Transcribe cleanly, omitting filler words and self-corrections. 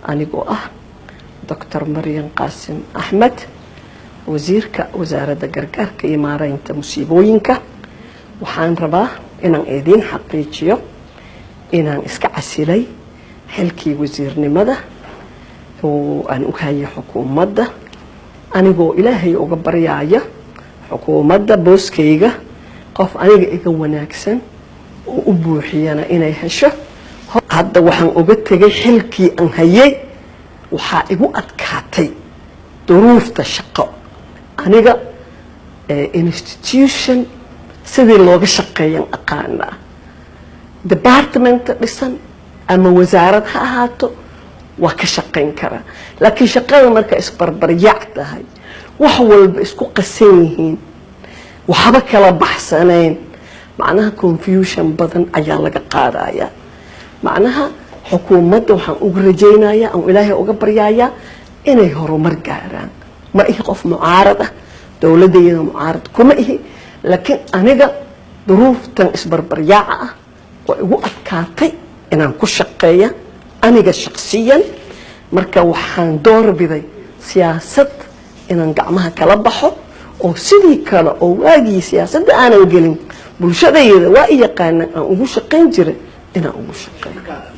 Anigoo ah Doctor Maryan Qaasim Axmed, wasiirka Wasaaradda Gargaarka iyo Maareynta Musiibooyinka, waxaan rabaa inaan idiin xaqiijiyo inaan iska casilay xilkii wasiirnimada oo aan u hayay xukuumadda, anigoo Ilaahay uga baryaaya xukuumadda booskayga qof aniga iga wanaagsan oo u buuxiyana inay hesho. Hadda waxaan uga tegay xilkii aan hayay, waxaa igu adkaatay duruufta shaqo. Aniga institution sidii looga shaqeeyan aqaanaa, departmenta dhisan ama wasaarad ha ahaato, waa ka shaqayn karaa, laakiin shaqada marka isbarbaryac tahay, wax walba isku qasan yihiin, waxba kala baxsanayn, macnaha confusion badan ayaa laga qaadaya. Macnaha xukuumadda waxaan uga rajaynayaa, aan Ilaahay uga baryayaa inay horumar gaaraan. Ma ihi qof mucaarad ah, dowladdayada mucaarad kuma ihi, laakiin aniga duruuftan isbarbaryaaca ah oo igu adkaatay inaan ku shaqeeya aniga shaqsiyan. Marka waxaan doorbiday siyaasad inaan gacmaha kala baxo, oo sidii kale oo waagii siyaasadda aanan gelin bulshadayda waa i yaqaana aan ugu shaqayn jiray inaan ugu shaqeeyo.